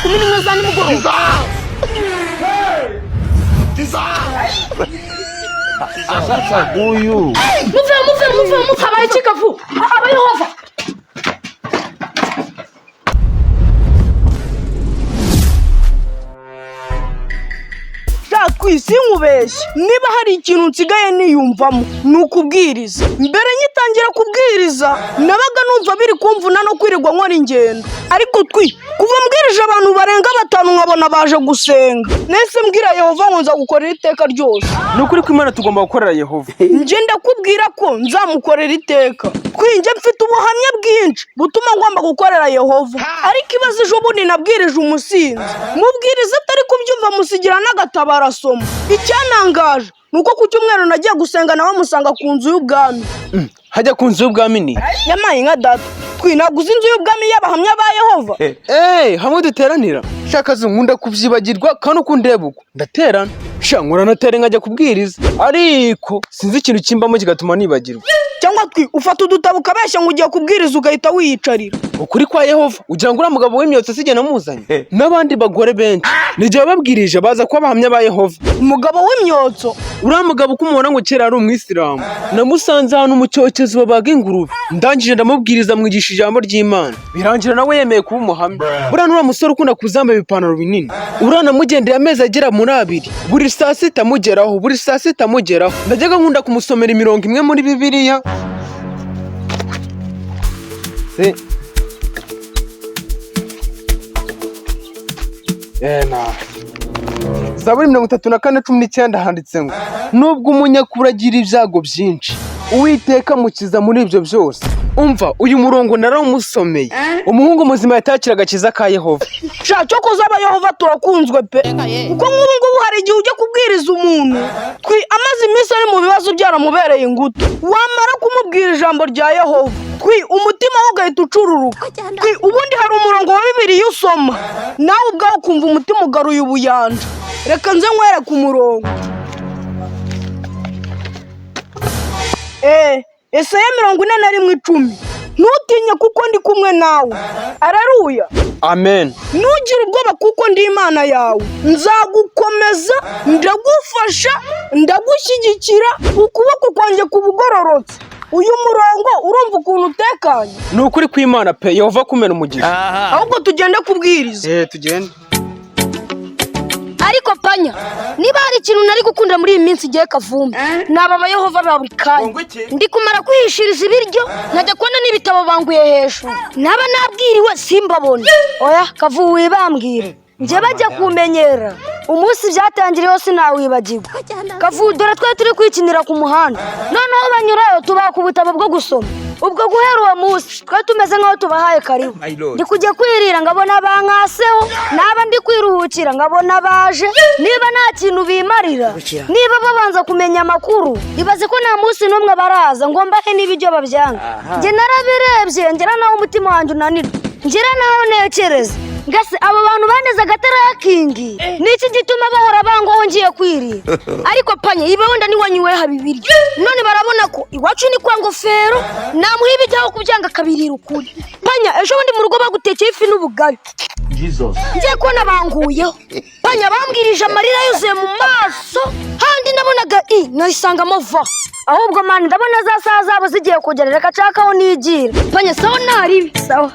11 za nimugoroba. Sasa huyu Muve, muve, muve, muve! Habaye iki, Kavu? Abayehova! Twisi nkubeshye, niba hari ikintu nsigaye niyumvamo ni ukubwiriza. Mbere ngitangira kubwiriza nabaga numva biri kumvuna no kwirirwa nkora ingendo, ariko twi kuva mbwirije abantu barenga batanu nkabona baje gusenga, nahise mbwira Yehova ngo nza gukorera iteka ryose. Ni ukuri ko Imana tugomba gukorera Yehova. Njye ndakubwira ko nzamukorera iteka. Twinjye mfite ubuhamya bwinshi butuma ngomba gukorera Yehova, ariko ibaze ejo bundi nabwirije umusinzi, mubwiriza atari kubyumva, musigira n'agatabo arasoma. Icyantangaje ni uko ku cyumweru nagiye gusenga nawe musanga ku nzu y'ubwami. Hajya ku nzu y'ubwami ni Yamaye nka data, twi ntabwo uzi inzu y'ubwami y'abahamya ba Yehova? Eh, hamwe duteranira. Shaka nkunda kubyibagirwa, kandi uko undeba uko ndaterana, sha nkuranatera nkajya kubwiriza, ariko sinzi ikintu kimbamo kigatuma nibagirwa. Cyangwa twi ufata udutabo ukabeshya ngo ugiye kubwiriza ugahita wiyicarira. Ukuri kwa Yehova, ugira ngo uriya mugabo w'imyotsi sijye namuzanye n'abandi bagore benshi nijye wababwirije baza kuba abahamya ba Yehova. Umugabo w'imyotso? Uriya mugabo uko umubona ngo kera ari umwisilamu, namusanze ahantu mu cyokezo babaga ingurube, ndangije ndamubwiriza, mwigisha ijambo ry'Imana, birangira nawe yemeye kuba umuhamya. Buriya n'uriya musore ukunda kuzambaye ibipantaro binini, uriya namugendeye amezi agera muri abiri, buri saa sita amugeraho, buri saa sita amugeraho. Najyaga nkunda kumusomera imirongo imwe muri Bibiliya. Se na Zaburi 34:19 handitse ngo nubwo umunyakuri agira ibyago byinshi, Uwiteka amukiza muri ibyo byose. Umva, uyu murongo narawumusomeye, umuhungu muzima yatakira agakiza ka Yehova. Sha cyo kuza aba Yehova turakunzwe pe, kuko nk'ubu ngubu hari igihe ujya kubwiriza umuntu twi amaze iminsi ari mu bibazo byaramubereye ingutu, wamara kumubwira ijambo rya Yehova twi umutima we ugahita ucururuka. Twi ubundi hari umurongo wa Bibiliya usoma nawe ubwawe ukumva umutima ugaruye ubuyanja. Reka nze nkwereke umurongo. Esaya 41:10: ntutinye kuko ndi kumwe nawe. Araruya. Amen. Ntugire ubwoba kuko ndi Imana yawe, nzagukomeza, ndagufasha, ndagushyigikira, ukuboko kwanjye kubugororotse. Uyu murongo urumva ukuntu utekanye? Ni ukuri kw'Imana pe, Yehova kumena umugisha. Ahubwo tugende kubwiriza. Eh, tugende. Ariko panya, niba hari ikintu nari gukunda muri iyi minsi igiye Kavumbi, ni aba bayehova ba buri kanya. Ndi kumara kwihishiriza ibiryo nkajya kubona n'ibitabo banguye hejuru, naba nabwiriwe simbabone. Oya Kavu, wibambwira njye bajya kumenyera. Umunsi byatangiriyeho sinawibagirwa, Kavu. Dore twari turi kwikinira ku muhanda, noneho banyurayo tubaka ubutabo bwo gusoma. Ubwo guhera uwo munsi twari tumeze nk'aho tubahaye karibu. Ndi kujya kwirira ngabona bankaseho, naba ndi kwiruhukira ngabona baje. Niba nta kintu bimarira, niba babanza kumenya amakuru, ibaze ko nta munsi n'umwe baraza ngo mbahe n'ibiryo babyanga. Njye narabirebye ngera naho umutima wanjye unanirwa, ngera naho ntekereza ngase abo bantu baneze agatarakingi, niki gituma bahora bangwaho ngiye kwirira? Ariko panya, iba wenda niwanyuwe haba ibiryo, none barabona ko iwacu ni kwa ngofero, namuha ibijyaho kubyanga akabirira. Ukuri panya, ejo bundi mu rugo bagutekeye ifi n'ubugari, ngiye kubona banguyeho panya, bambwirije amarira yuzuye mu maso, handi nabonaga i nkayisangamo va. Ahubwo mani, ndabona za saha zabo zigiye kugera, reka nshake aho nigira panya. Sawa, ntaribi, sawa.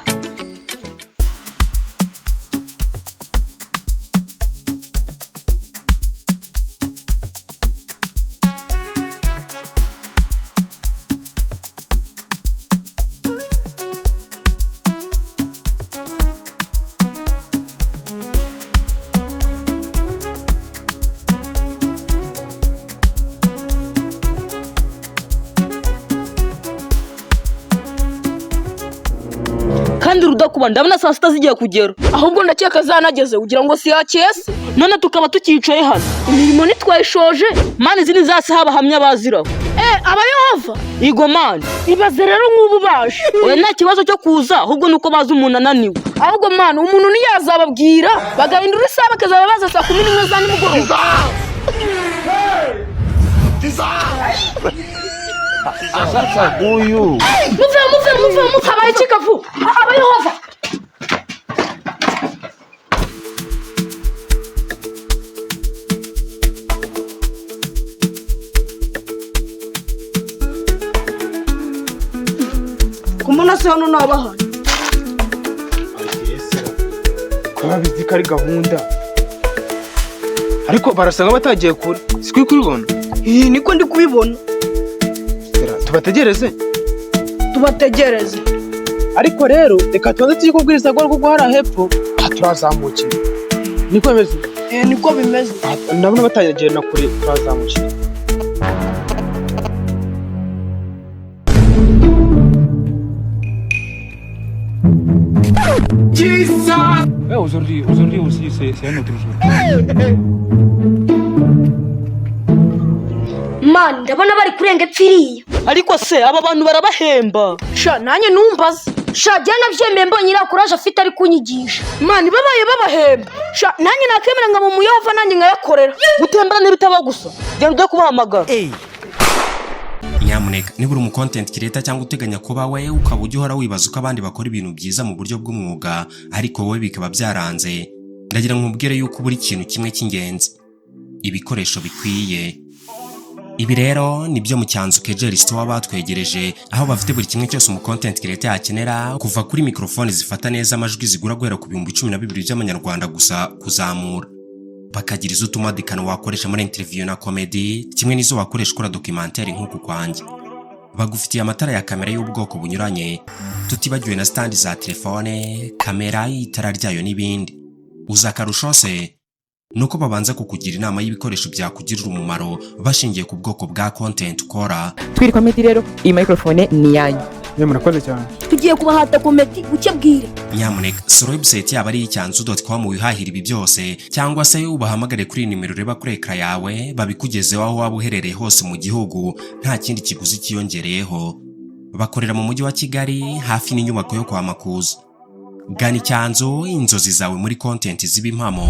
Kandi Rudakuba, ndabona saa sita zigiye kugera. Ahubwo ndakeka zanageze, ugira ngo si yakese? None tukaba tukicaye hano, imirimo ntitwayishoje. Mani, izi ni za saha abahamya baziraho. Eh, abayehova! Igo mani. Ibaze rero nk'ubu baje. Oya, nta kibazo cyo kuza, ahubwo nuko bazi umuntu ananiwe. Ahubwo mani, umuntu ntiyazababwira bagahindura isaha bakazaba baza saa 11 za nimugoroba. Sasa huyu Muve, muve, muve, muve! Habaye iki, Kavu? Abayehova! se hano nabahari. Ko babizi ko ari gahunda, ariko barasa nk'abatagiye kure, siko kubibona? Iyi niko ndi kubibona. Sera, tubategereze. Tubategereze. Ariko rero reka tubanze tujye kubwiriza rwo rwo hariya hepfo, aha turazamukira, niko bimeze? Eh, niko bimeze. Aha, ndabona batagiye na kure, turazamukira. Ouais, aujourd'hui, aujourd'hui aussi, c'est un autre jour. Man, ndabona bari kurenga epfo iriya. Ariko se aba bantu barabahemba? Sha, nanjye numbaza. Sha, jya nabyemeye mbonye iriya courage afite ari kunyigisha. Man, babaye babahemba, sha, nanjye nakemera nkaba umuyehova, nanjye nkayakorera. Gutembera n'ibitaba gusa, genda ujye kubahamagara. Nyamuneka, niba uri umu content creator cyangwa uteganya kuba we, ukaba ujya uhora wibaza uko abandi bakora ibintu byiza mu buryo bw'umwuga ariko wowe bikaba byaranze, ndagira ngo nkubwire yuko buri kintu kimwe cy'ingenzi, ibikoresho bikwiye. Ibi rero nibyo mu Cyanzu Kejeri Store batwegereje, aho bafite buri kimwe cyose umu content creator yakenera, kuva kuri microphone zifata neza amajwi zigura guhera ku 12,000 by'amanyarwanda gusa kuzamura, bakagira izo utumadikano wakoresha muri interview na comedy, kimwe n'izo wakoresha ukora documentaire nk'uku kwanjye. Bagufitiye amatara ya kamera y'ubwoko bunyuranye, tutibagiwe na stand za telefone, kamera, itara ryayo n'ibindi. Uza akarusho se nuko babanza kukugira inama y'ibikoresho byakugirira umumaro bashingiye ku bwoko bwa content ukora. Twiri Comedy rero, iyi microphone ni iyanyu. Ye, murakoze cyane. Tugiye kubahata comedy buke bwire. Nyamuneka sura website yaba ari icyanzu.com wihahira ibi byose, cyangwa se ubahamagare kuri iyi nimero ureba kuri écran yawe, babikugezeho aho waba uherereye hose mu gihugu nta kindi kiguzi cyiyongereyeho. Bakorera mu mujyi wa Kigali, hafi n'inyubako yo kwa Makuza. Gana Icyanzu, inzozi zawe muri content ziba impamo.